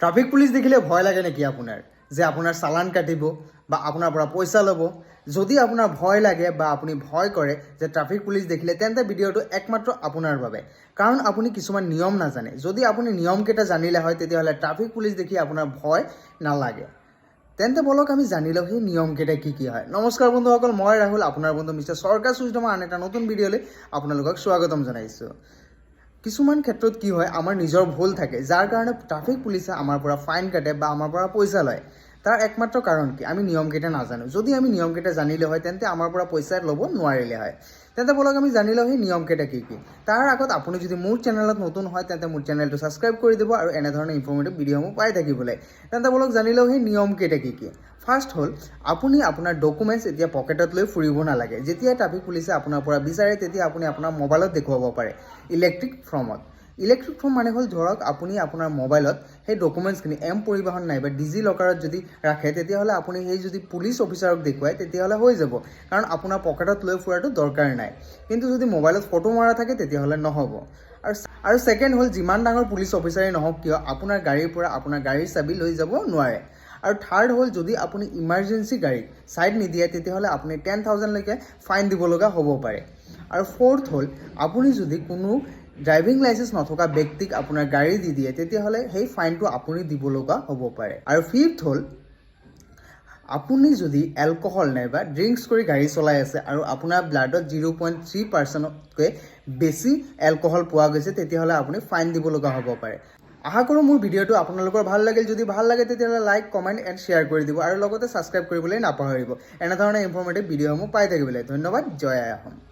Traffic police দেখিলে ভয় লাগে নেকি আপোনাৰ, যে আপোনাৰ চালান কাটিব বা আপোনাৰ পৰা পইচা ল'ব? যদি আপোনাৰ ভয় লাগে বা আপুনি ভয় কৰে যে ট্ৰাফিক পুলিচ দেখিলে, তেন্তে ভিডিঅ'টো একমাত্ৰ আপোনাৰ বাবে। কাৰণ আপুনি কিছুমান নিয়ম নাজানে। যদি আপুনি নিয়মকেইটা জানিলে হয়, তেতিয়াহ'লে ট্ৰাফিক পুলিচ দেখি আপোনাৰ ভয় নালাগে। তেন্তে বলক, আমি জানি লওঁ সেই নিয়মকেইটা কি কি হয়। নমস্কাৰ বন্ধুসকল, মই ৰাহুল, আপোনাৰ বন্ধু মিষ্টাৰ চৰকাৰ সুইজডমৰ আন এটা নতুন ভিডিঅ'লৈ আপোনালোকক স্বাগতম জনাইছোঁ। কিছুমান ক্ষেত্ৰত কি হয়, আমাৰ নিজৰ ভুল থাকে, যাৰ কাৰণে ট্ৰাফিক পুলিচে আমাৰ পৰা ফাইন কাটে বা আমাৰ পৰা পইচা লয়। তাৰ একমাত্ৰ কাৰণ কি? আমি নিয়মকেইটা নাজানো। যদি আমি নিয়মকেইটা জানিলে হয়, তেন্তে আমাৰ পৰা পইচা ল'ব নোৱাৰিলে হয়। তেন্তে বলক, আমি জানি লওঁ সেই নিয়মকেইটা কি কি। তাৰ আগত আপুনি যদি মোৰ চেনেলত নতুন হয়, তেন্তে মোৰ চেনেলটো ছাবস্ক্ৰাইব কৰি দিব আৰু এনেধৰণৰ ইনফৰ্মেটিভ ভিডিঅ'সমূহ পাই থাকিবলৈ। তেন্তে বলক, জানি লওঁ সেই নিয়মকেইটা কি কি। ফাৰ্ষ্ট হ'ল, আপুনি আপোনাৰ ডকুমেণ্টছ এতিয়া পকেটত লৈ ফুৰিব নালাগে। যেতিয়া ট্ৰাফিক পুলিচে আপোনাৰ পৰা বিচাৰে, তেতিয়া আপুনি আপোনাৰ মোবাইলত দেখুৱাব পাৰে ইলেক্ট্ৰিক ফৰ্মত। ইলেক্ট্ৰিক ফৰ্ম মানে হ'ল, ধৰক আপুনি আপোনাৰ মোবাইলত সেই ডকুমেণ্টছখিনি এম পৰিবহণ নাইবা ডিজি লকাৰত যদি ৰাখে, তেতিয়াহ'লে আপুনি সেই যদি পুলিচ অফিচাৰক দেখুৱায়, তেতিয়াহ'লে হৈ যাব। কাৰণ আপোনাৰ পকেটত লৈ ফুৰাটো দৰকাৰ নাই। কিন্তু যদি মোবাইলত ফটো মৰা থাকে, তেতিয়াহ'লে নহ'ব। আৰু ছেকেণ্ড হ'ল, যিমান ডাঙৰ পুলিচ অফিচাৰেই নহওক কিয়, আপোনাৰ গাড়ীৰ পৰা আপোনাৰ গাড়ীৰ চাবি লৈ যাব নোৱাৰে। আৰু থাৰ্ড হ'ল, যদি আপুনি ইমাৰ্জেঞ্চি গাড়ীত ছাইড নিদিয়ে, তেতিয়াহ'লে আপুনি 10,000লৈকে ফাইন দিব লগা হ'ব পাৰে। আৰু ফ'ৰ্থ হ'ল, আপুনি যদি কোনো ড্ৰাইভিং লাইচেঞ্চ নথকা ব্যক্তিক আপোনাৰ গাড়ী দি দিয়ে, তেতিয়াহ'লে সেই ফাইনটো আপুনি দিব লগা হ'ব পাৰে। আৰু ফিফ্থ হ'ল, আপুনি যদি এলকহল নাইবা ড্ৰিংকছ কৰি গাড়ী চলাই আছে আৰু আপোনাৰ ব্লাডত 0.3%তকৈ বেছি এলকহল পোৱা গৈছে, তেতিয়াহ'লে আপুনি ফাইন দিব লগা হ'ব পাৰে। আশা কৰোঁ মোৰ ভিডিঅ'টো আপোনালোকৰ ভাল লাগিল। যদি ভাল লাগে, তেতিয়াহ'লে লাইক, কমেণ্ট এণ্ড শ্বেয়াৰ কৰি দিব আৰু লগতে ছাবস্ক্ৰাইব কৰিবলৈ নাপাহৰিব, এনেধৰণৰ ইনফৰ্মেটিভ ভিডিঅ'সমূহ পাই থাকিবলৈ। ধন্যবাদ। জয় আই অসম।